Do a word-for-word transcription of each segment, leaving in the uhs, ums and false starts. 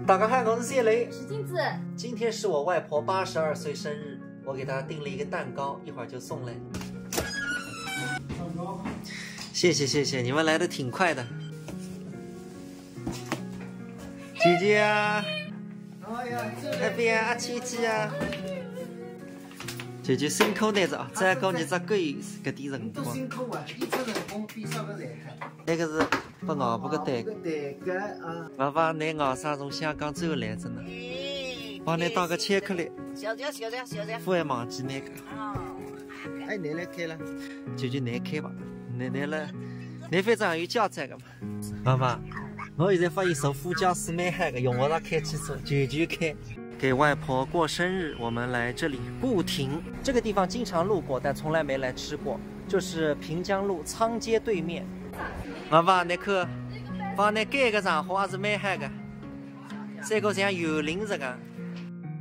大家好，我是谢雷。是金子。今天是我外婆八十二岁生日，我给她订了一个蛋糕，一会儿就送来。谢谢谢谢，你们来的挺快的。姐姐啊，哎呀，这边啊，姐姐啊，姐姐辛苦点子啊，再讲你只狗搿点辰光。辛苦啊，一只辰光比啥个厉害。那个是 拨外婆个蛋糕。外婆，㑚外甥从香港转来着呢，帮㑚带个巧克力，小姐，小姐，小姐。勿会忘记㑚个。哎，㑚来开了。就就㑚开吧，㑚㑚来，㑚反正有驾照个嘛。外婆，我现在发现坐副驾驶蛮嗨个，用勿着开汽车，就就开。 给外婆过生日，我们来这里固亭。这个地方经常路过，但从来没来吃过，就是平江路仓街对面。外婆，㑚看，帮㑚盖个场化还是蛮嗨个，这个像园林这个。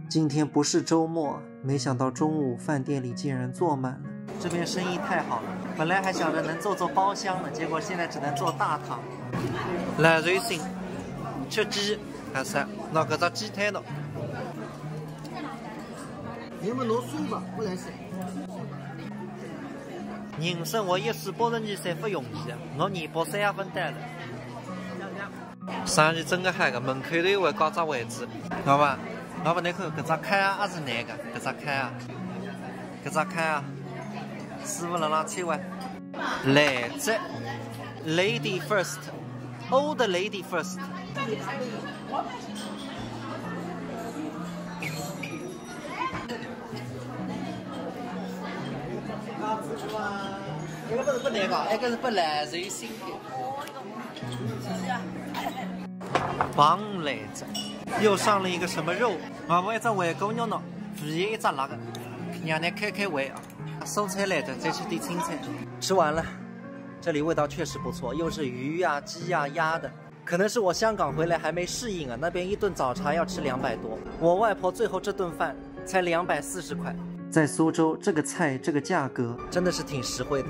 今天不是周末，没想到中午饭店里竟然坐满了。这边生意太好了，本来还想着能做做包厢的，结果现在只能做大堂。来，瑞幸，吃鸡。 还是拿搿只鸡腿喏。你们弄素吧，不来塞。人生活一世八十二岁勿容易啊，我年八三月份到了。生意真个好个，门口头还加只位置，好吧？老板，侬看搿只开啊，还是哪个？搿只开啊，搿只开啊，师傅辣辣催哇。来，这 Lady first, old lady first。搿个勿是拨㑚个，搿个是拨来寿星个。棒来着，又上了一个什么肉？外婆一只灰姑娘喏，唯一一只辣个，让㑚开开胃啊。 蔬菜来着，再吃点青菜。吃完了，这里味道确实不错，又是鱼呀、鸡呀、鸭的。可能是我香港回来还没适应啊，那边一顿早茶要吃两百多，我外婆最后这顿饭才两百四十块。在苏州，这个菜这个价格真的是挺实惠的。